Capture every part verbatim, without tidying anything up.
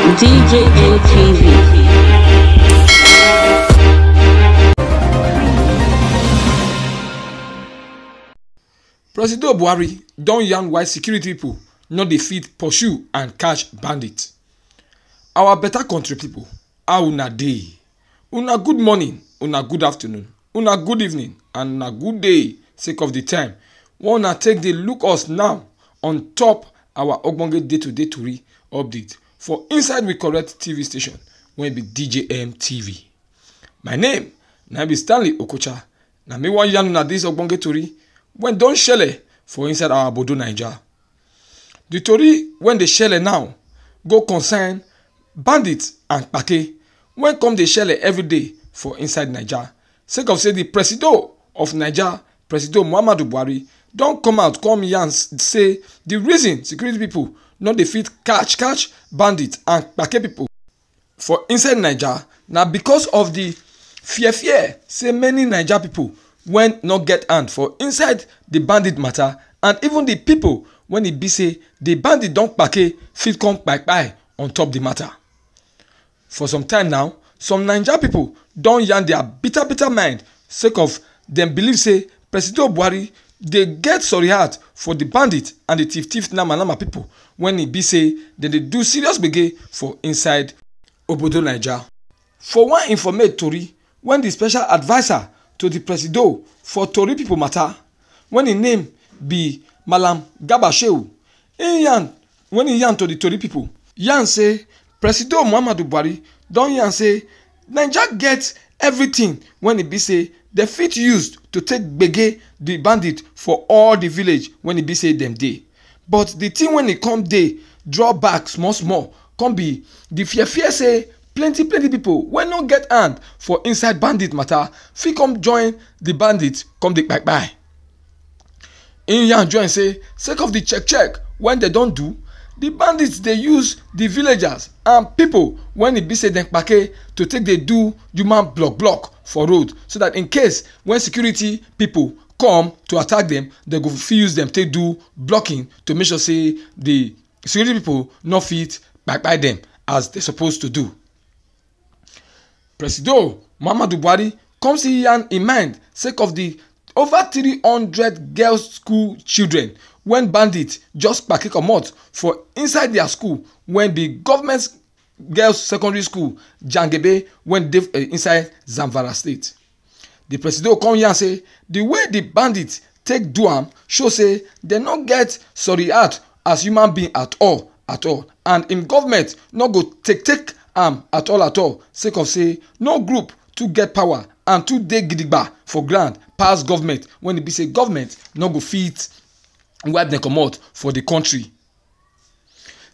D J M T V. Presido Buhari don yarn why security people no dey fit pursue and catch bandits. Our better country people, how una dey? Una good morning, una good afternoon, una good evening, and una good day, sake of the time wey una take dey look us now on top our ogbonge day-to-day tori update for inside we correct T V station wey be D J M T V. My name na be Stanley Okocha. Na me wan yarn una this ogbonge tori wey don shele for inside our obodo Naija. The tori wey dey shele now go concern bandits and kpake wey come dey shele every day for inside Naija, sake of say the presido of Naija, Presido Muhammadu Buhari, don come out come yarn s- say the reason security people no dey fit catch catch bandits and kpake people for inside Naija na because of the fear fear say many Naija people wey no get hand for inside the bandit matter, and even the people wey e be say the bandit don kpake fit come kpai kpai on top the matter. For some time now, some Naija people don yarn their bitter bitter mind sake of dem believe say Presido Buhari dey get sorry heart for the bandit and the thief thief nama nama people wey e be say dem dey do serious gbege for inside obodo Naija. For one informate tori wey the special adviser to the Presido for tori people matter, wey im name be Malam Garba Shehu, im yarn wey im yarn to the tori people, yarn say Presido Muhammadu Buhari don yarn say Naija get everything wey e be say dem fit use to take gbege the bandit for all the village wey e be say dem dey. But the thing wey e come dey draw back small small come be the fear fear say plenty plenty people wey no get hand for inside bandit matter fit come join the bandit come dey kpai kpai. Im yarn join say sake of the check check wey dem don do, the bandits dey use the villagers and people wey e be say dem kpake to take dey do human block block for road, so that in case when security people come to attack them, they go fit use them take do blocking to make sure say the security people no fit kpai kpai them as they supposed to do. Presido Muhammadu Buhari come see yarn in mind sake of the over three hundred girls school children wey bandits just kpake comot for inside their school wey be government girls secondary school Jangebe wey dey eh, inside Zamfara state. The presido come yarn say the way the bandits take do am show say dem no get sorry heart as human being at all at all, and im government no go take take am at all at all sake of say no group too get power and too dey gidigba for ground pass government wey e be say government no go fit wipe dem comot for the country.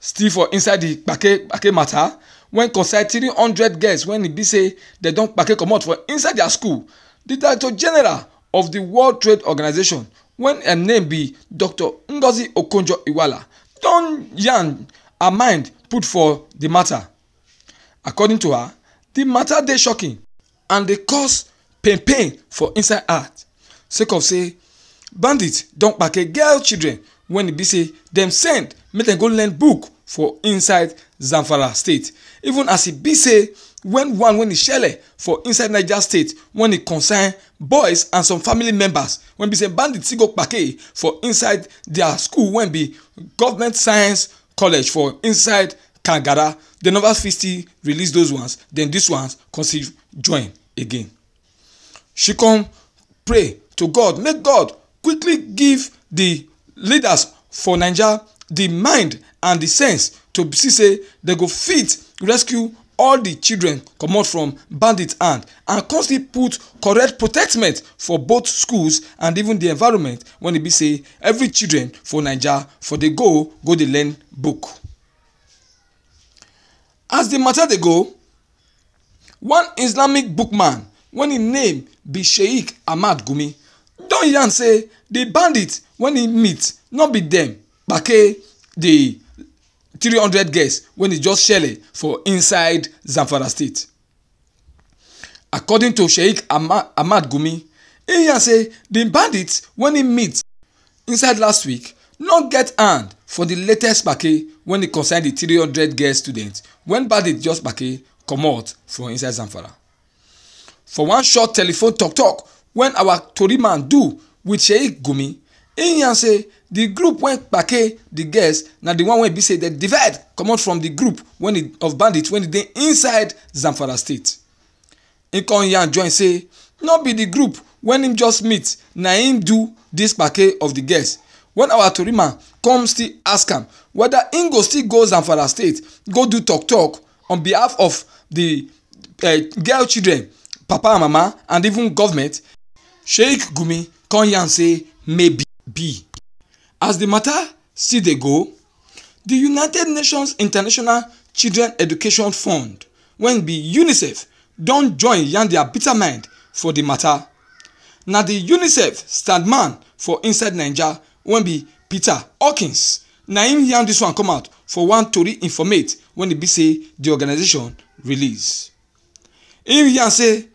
Still for inside the kpake kpake matter wey concern three hundred girls wey e be say dem don kpake comot for inside their school, the director general of the World Trade Organization wey im name be Doctor Ngozi Okonjo-Iweala don yarn her mind put for the matter. According to her, the matter dey shocking and dey cause pain pain for inside heart sake of say bandits don kpake girl children wey e be say dem send make dem go learn book for inside Zamfara state, even as e be say when one wey e shele for inside Niger state wey e concern boys and some family members wey be say bandits still go kpake for inside their school wey be government science college for inside Kangara, dem never fit still release those ones, then these ones come still join again. She come pray to God, make God quickly give the leaders for Naija the mind and the sense to see say dem go fit rescue all the children comot from bandit hand and come still put correct protectment for both schools and even the environment wey e be say every children for Naija for dey go go dey learn book. As the matter dey go, one Islamic bookman wey im name be Sheikh Ahmad Gumi don yarn say the bandits wey im meet no be dem kpake the three hundred girls wey e just shele for inside Zamfara state. According to Sheikh Ahmad Gumi, im yarn say the bandits wey im meet inside last week no get hand for the latest kpake wey e concern the three hundred girl students when bandit just kpake comot for inside Zamfara. For one short telephone talk talk when our tori man do with Sheikh Gumi, he yarn say the group wey kpake the girls na the one wey be say dem divide comot from the group when e, of bandits when e dey inside Zamfara state. He come yarn join say no be the group when him just meet na him do this kpake of the girls. When our tori man come still ask am whether him go still go Zamfara state go do talk talk on behalf of the uh, girl children, papa and mama, and even government, Sheikh Gumi come yarn say maybe be. As the matter still dey go, the United Nations International Children Education Fund, when be UNICEF, don join yarn their bitter mind for the matter. Na the UNICEF stand man for inside Naija, when be Peter Hawkins, na him yarn this one come out for one tori informate when e be say the organization release. Him yarn say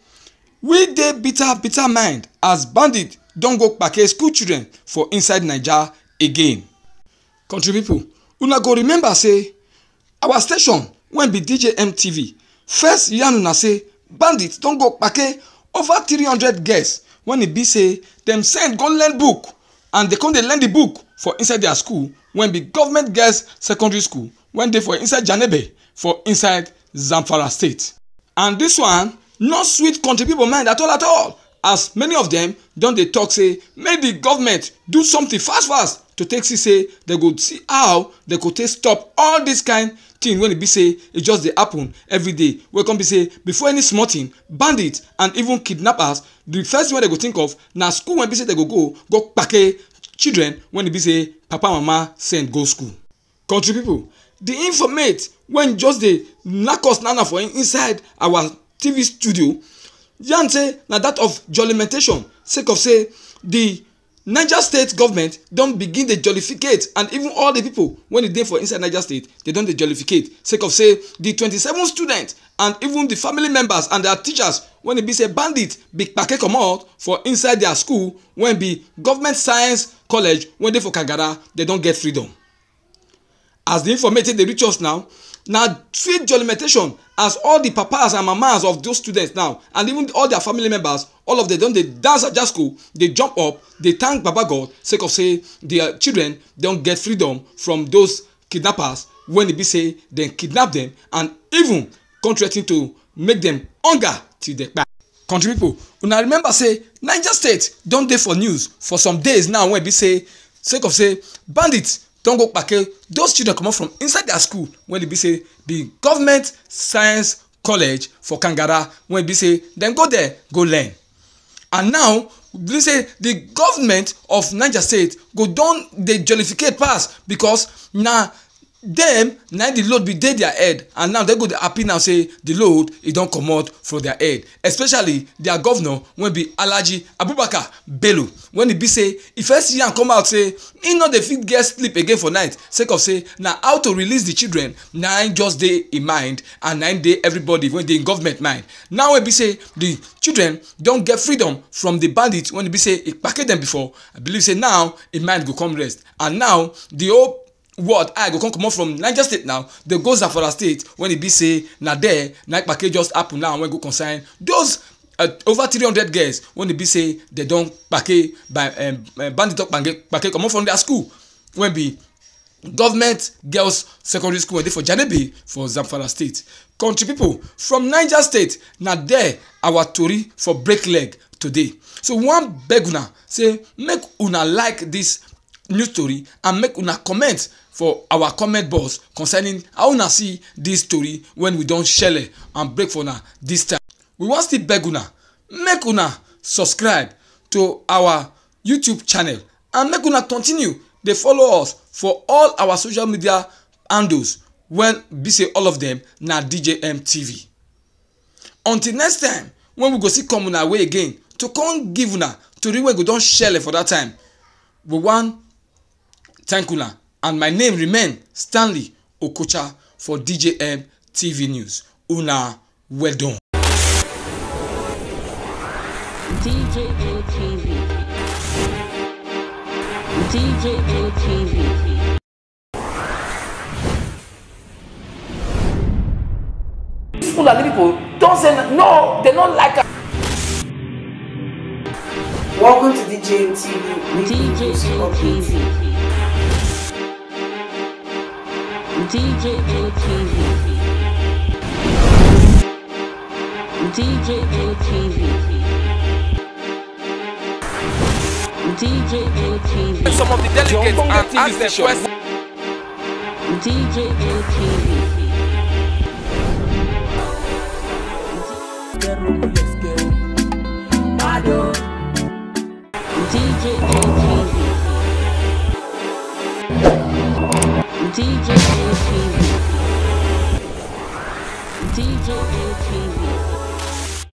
we dey bitter bitter mind as bandit don go kpake school children for inside Naija again. Country people, una go remember say our station wey be D J M T V first yarn una say bandits don go kpake over three hundred girls when e be say dem send go learn book and they come dey learn the book for inside their school wey be government girls secondary school wey dey for inside Janebe for inside Zamfara state. And this one no sweet country people mind at all at all, as many of them don dey talk say make the government do something fast fast to take see say they go see how they go take stop all this kind thing wey e be say e just dey happen every day, wey come be say before any small thing bandits and even kidnappers, the first thing wey they go think of na school wey be say they go go go kpake children wey e be say papa and mama send go school. Country people, the informate wey just dey knack us now for inside our T V studio yarn say na that of jollimentation sake of say the Niger State government don begin dey jollificate and even all the people wey dey for inside Niger State, they don dey jollificate sake of say the twenty-seven students and even the family members and their teachers wey e be say bandits bin kpake comot for inside their school wey be Government Science College wey dey for Kagara, they don get freedom. As the informate dey reach us now, na sweet jollimentation as all the papas and mamas of those students now and even all their family members, all of them don dey dance ajasko, dey jump up, dey thank Baba God sake of say their children don get freedom from those kidnappers wey e be say dem kidnap them and even come threaten to make them hunger till they kpai. Country people, una remember say Niger State don dey for news for some days now wey e be say sake of say bandits don go kpake those children comot from inside their school wey e be say be Government Science College for Kangara wey e be say dem go there go learn. And now we believe say the government of Niger State go don dey jollificate pass because na dem na the load be dey their head and now dem go dey happy now say the load e don comot for their head, especially their governor wey be Alhaji Abubakar Bello, wey e be say e first yarn come out say e no dey fit get sleep again for night sake of say na how to release the children na im just dey im mind and na im dey everybody wey dey im government mind. Now wey be say the children don get freedom from the bandits wey e be say e kpake them before, I believe say now im mind go come rest and now the whole world eye go come comot from Niger State now dey go Zamfara State wey e be say na there na kpake just happen now wey go concern those uh, over three hundred girls wey e be say they don kpake by um, uh, bandit don kpake kpake comot from their school wey be Government Girls Secondary School wey dey for Janebe for Zamfara State. Country people, from Niger State na there our tori for break leg today. So we wan beg una say make una like this news story and make una comment for our comment box concerning how una see this story when we don shele and break for una this time. We wan still beg una make una subscribe to our YouTube channel and make una continue dey follow us for all our social media handles wey be say all of them na D J M T V. Until next time when we go see come una way again to come give una tori wey go don shele for that time. We wan thank una and my name remain Stanley Okocha for D J M T V News. Una well done. D J M T V. D J M T V. Fulani people don't say no, they don't like us. Welcome to D J M T V weekly music update. D J M T V. D J M T V. D J M T V. Some of the delegates and ask them questions. D J M T V. D J M T V. D J M T V. D J M T V.